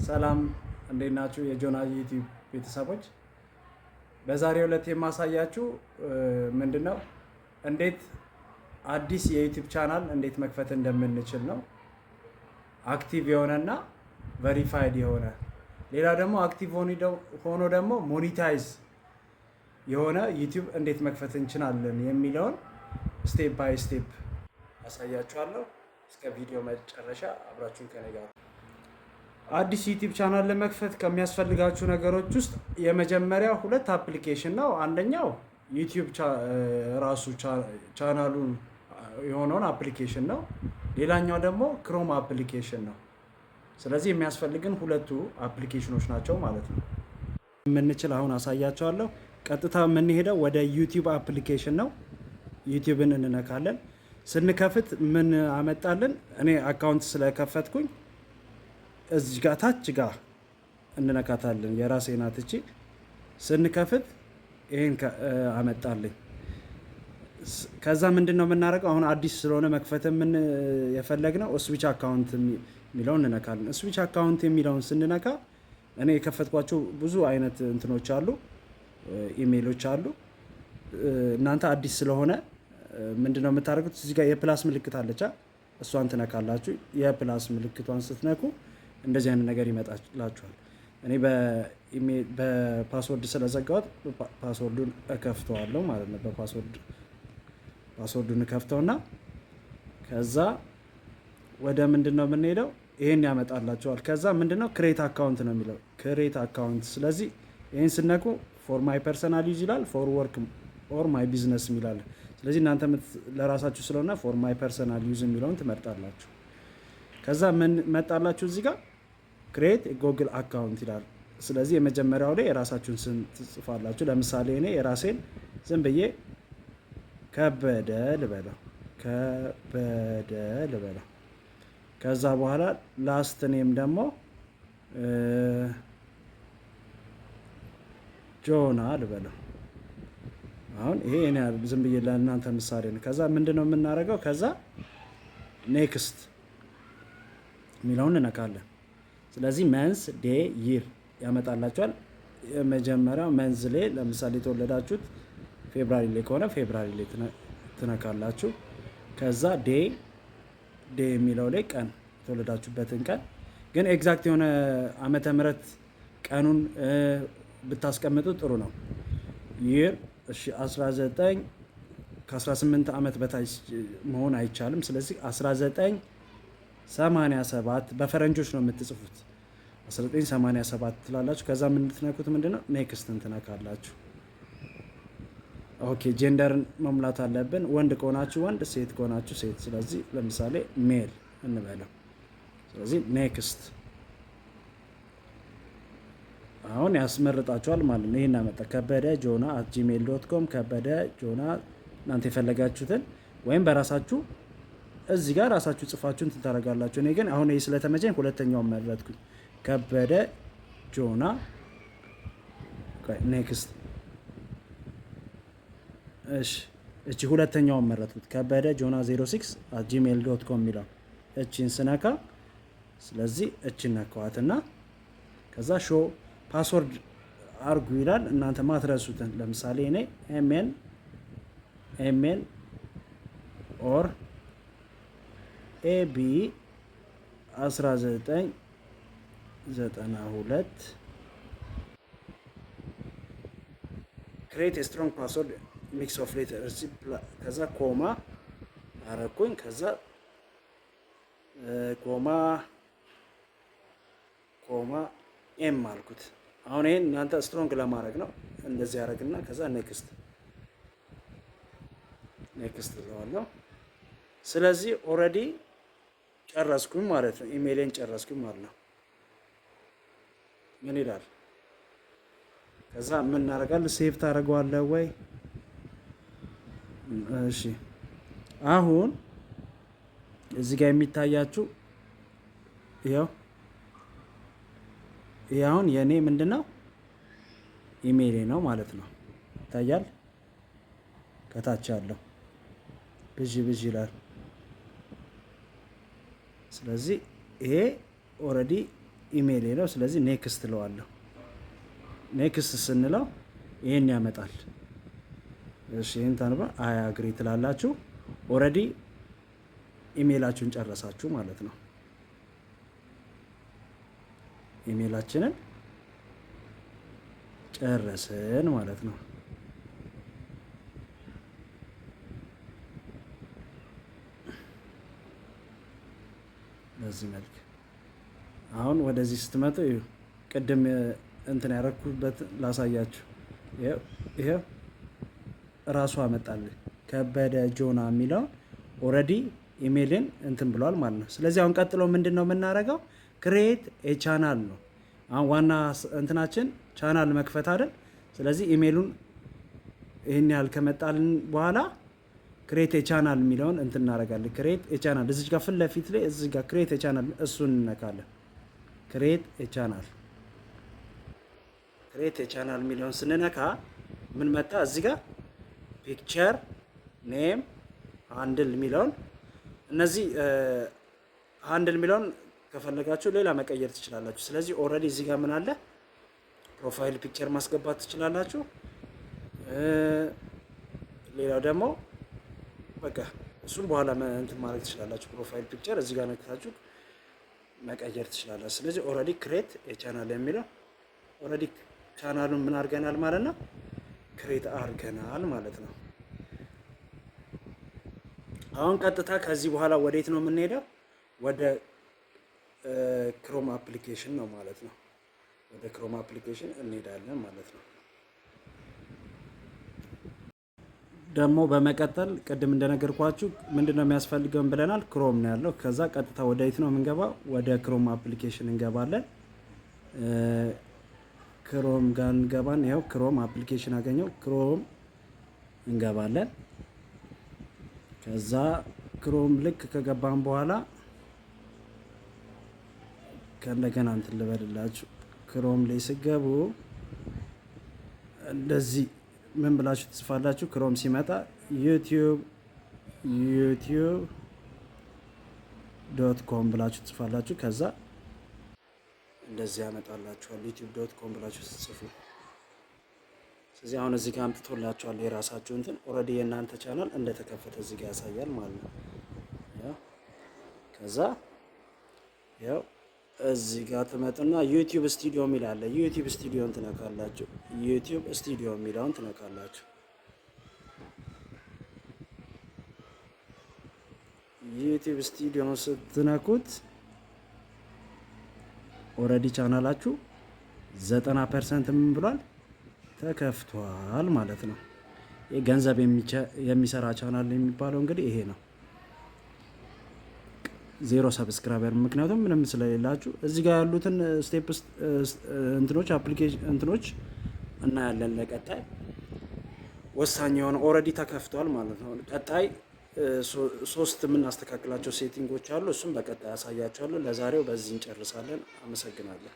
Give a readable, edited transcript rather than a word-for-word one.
ሰላም፣ እንዴት ናችሁ? የጆና ዩቲዩብ ቤተሰቦች፣ በዛሬው ዕለት የማሳያችሁ ምንድን ነው፣ እንዴት አዲስ የዩቲዩብ ቻናል እንዴት መክፈት እንደምንችል ነው። Active የሆነና verified የሆነ፣ ሌላ ደግሞ active ሆኖ ደግሞ monetize የሆነ ዩቲዩብ እንዴት መክፈት እንችላለን የሚለውን step by step አሳያችኋለሁ። እስከ ቪዲዮ መጨረሻ አብራችሁን ከኔ ጋር። አዲስ ዩቲዩብ ቻናል ለመክፈት ከሚያስፈልጋችሁ ነገሮች ውስጥ የመጀመሪያው ሁለት application ነው። አንደኛው ዩቲዩብ ራሱ ቻናሉን የሆነውን application ነው። ሌላኛው ደግሞ ክሮም application ነው። ስለዚህ የሚያስፈልግን ሁለቱ application ኖች ናቸው ማለት ነው። የምንችል አሁን አሳያችኋለሁ። ቀጥታ የምንሄደው ወደ ዩቲዩብ application ነው። ዩቲዩብን እንነካለን። ስንከፍት ምን አመጣልን? እኔ account ስለከፈትኩኝ እዚህ ጋር ታች ጋር እንነካታለን። የራሴ ናት እቺ። ስንከፍት ይሄን አመጣልኝ። ከዛ ምንድን ነው የምናደርገው? አሁን አዲስ ስለሆነ መክፈት የምን የፈለግነው switch account የሚለውን እንነካለን። Switch account የሚለውን ስንነካ እኔ የከፈትኳቸው ብዙ አይነት እንትኖች አሉ፣ ኢሜይሎች አሉ። እናንተ አዲስ ስለሆነ ምንድን ነው የምታደርጉት? እዚህ ጋር የ plus ምልክት አለቻ፣ እሷን ትነካላችሁ። የ plus ምልክቷን ስትነኩ እንደዚህ አይነት ነገር ይመጣላችኋል። እኔ በ password ስለዘጋሁት password ኡን እከፍተዋለሁ ማለት ነው። በ password password ኡን እከፍተውና ከዛ ወደ ምንድን ነው የምንሄደው? ይሄን ያመጣላችኋል። ከዛ ምንድን ነው create account ነው የሚለው፣ create account። ስለዚህ ይህን ስትነኩ for my personal use ይላል፣ for work or my business ይላል። ስለዚህ እናንተ ለራሳችሁ ስለሆነ for my personal use የሚለውን ትመርጣላችሁ። ከዛ ምን መጣላችሁ? እዚህ ጋር create Google account ይላል። ስለዚህ የመጀመሪያው ላይ የራሳችሁን ስም ትጽፋላችሁ። ለምሳሌ እኔ የራሴን ዝም ብዬ ከበደ ልበለው፣ ከበደ ልበለው። ከዛ በኋላ last name ደግሞ ጆና ልበለው። አሁን ይሄ እኔ ዝም ብዬ ለእናንተ ምሳሌ ነው። ከዛ ምንድን ነው የምናደርገው? ከዛ next የሚለውን እንነካለን። ስለዚህ month፣ day፣ year ያመጣላችኋል። የመጀመሪያው month ላይ ለምሳሌ የተወለዳችሁት February ላይ ከሆነ February ላይ ትነካላችሁ። ከዛ day የሚለው ላይ ቀን፣ የተወለዳችሁበትን ቀን፣ ግን exact የሆነ ዓመተ ምህረት ቀኑን ብታስቀምጡ ጥሩ ነው። Year እሺ 19፣ ከ18 ዓመት በታች መሆን አይቻልም። ስለዚህ 1987 በፈረንጆች ነው የምትጽፉት። 1987 ትላላችሁ። ከዛ የምትነኩት ምንድነው? Next ን ትነካላችሁ። Okay፣ gender ን መሙላት አለብን። ወንድ ከሆናችሁ ወንድ፣ ሴት ከሆናችሁ ሴት። ስለዚህ ለምሳሌ male እንበለው። ስለዚህ next አሁን ያስመርጣችኋል ማለት ነው። ይህን አመጣ፣ ከበደ ጆና@gmail.com፣ ከበደ ጆና፣ እናንተ የፈለጋችሁትን ወይም በራሳችሁ እዚህ ጋር ራሳችሁ ጽፋችሁ እንትን ታደርጋላችሁ። እኔ ግን አሁን ይህ ስለተመቸኝ ሁለተኛውን መረጥኩኝ። ከበደ ጆና፣ next። እሺ፣ እቺ ሁለተኛውን መረጥኩት። ከበደ ጆና 06@gmail.com የሚለው እቺን ስነካ፣ ስለዚህ እቺን ነካዋትና ከዛ show password አርጉ ይላል። እናንተ ማትረሱትን፣ ለምሳሌ እኔ MN MN or AB 1992፣ create strong password mix of letter፣ ከዛ comma አረኩኝ፣ ከዛ comma comma M አልኩት። አሁን ይሄን እናንተ strong ለማድረግ ነው። እንደዚህ ያደረግና ከዛ next next እለዋለሁ። ስለዚህ already ጨረስኩኝ ማለት ነው። ኢሜይሌን ጨረስኩኝ ማለት ነው። ምን ይላል? ከዛ ምን እናደርጋለን? Save ታደርገዋለህ ወይ? እሺ፣ አሁን እዚህ ጋር የሚታያችሁ ይኸው፣ ይህ አሁን የእኔ ምንድን ነው፣ ኢሜይሌ ነው ማለት ነው። ይታያል፣ ከታች ያለው ብዥ ብዥ ይላል። ስለዚህ ይሄ already ኢሜይል ነው። ስለዚህ next እለዋለሁ። Next ስንለው ይሄን ያመጣል። እሺ፣ ይህን ታንባ I agree ትላላችሁ። Already ኢሜይላችሁን ጨረሳችሁ ማለት ነው። ኢሜይላችንን ጨረስን ማለት ነው። በዚህ መልክ አሁን ወደዚህ ስትመጡ ቅድም እንትን ያደረኩበት ላሳያችሁ። ይሄው እራሱ አመጣልኝ ከበደ ጆና የሚለውን already ኢሜይልን እንትን ብሏል ማለት ነው። ስለዚህ አሁን ቀጥሎ ምንድን ነው የምናደርገው? Create a channel ነው። አሁን ዋና እንትናችን ቻናል መክፈት አይደል? ስለዚህ ኢሜይሉን ይህን ያህል ከመጣልን በኋላ create a channel የሚለውን እንትን እናደርጋለን። Create a channel እዚች ጋር ፊት ለፊት ላይ እዚች ጋር create a channel እሱን እንነካለን። Create a channel፣ create a channel የሚለውን ስንነካ ምን መጣ? እዚህ ጋር picture፣ name፣ handle የሚለውን፣ እነዚህ handle የሚለውን ከፈለጋችሁ ሌላ መቀየር ትችላላችሁ። ስለዚህ already እዚህ ጋር ምን አለ? Profile picture ማስገባት ትችላላችሁ። ሌላው ደግሞ በቃ እሱም በኋላ እንትን ማድረግ ትችላላችሁ። Profile picture እዚህ ጋር ነክታችሁ መቀየር ትችላላችሁ። ስለዚህ already create a channel የሚለው already ቻናሉን ምን አድርገናል ማለት ነው? Create አድርገናል ማለት ነው። አሁን ቀጥታ ከዚህ በኋላ ወዴት ነው የምንሄደው? ወደ Chrome application ነው ማለት ነው። ወደ Chrome application እንሄዳለን ማለት ነው። ደግሞ በመቀጠል ቅድም እንደነገርኳችሁ ምንድን ነው የሚያስፈልገን ብለናል? Chrome ነው ያለው። ከዛ ቀጥታ ወደ የት ነው የምንገባው? ወደ Chrome application እንገባለን። Chrome ጋር እንገባን። ይኸው Chrome application አገኘው። Chrome እንገባለን። ከዛ Chrome ልክ ከገባን በኋላ ከእንደገና እንትን ልበልላችሁ። Chrome ላይ ስገቡ እንደዚህ ምን ብላችሁ ትጽፋላችሁ? Chrome ሲመጣ YouTube.com ብላችሁ ትጽፋላችሁ። ከዛ እንደዚህ ያመጣላችኋል። YouTube.com ብላችሁ ስትጽፉ፣ ስለዚህ አሁን እዚህ ጋር አምጥቶላችኋል የራሳችሁ እንትን already የእናንተ ቻናል እንደተከፈተ እዚህ ጋር ያሳያል ማለት ነው። ከዛ ያው እዚህ ጋር ትመጡና YouTube Studio የሚል አለ። YouTube Studio ን ትነካላችሁ። YouTube Studio የሚለውን ትነካላችሁ። YouTube Studio ን ስትነኩት already ቻናላችሁ 90% ምን ብሏል? ተከፍቷል ማለት ነው። ገንዘብ የሚሰራ ቻናል የሚባለው እንግዲህ ይሄ ነው። Zero subscriber፣ ምክንያቱም ምንም ስለሌላችሁ። እዚህ ጋር ያሉትን step እንትኖች application እንትኖች እናያለን ለቀጣይ። ወሳኝ የሆነ already ተከፍቷል ማለት ነው። ቀጣይ ሶስት የምናስተካክላቸው setting ኦች አሉ። እሱም በቀጣይ አሳያችኋለሁ። ለዛሬው በዚህ እንጨርሳለን። አመሰግናለን።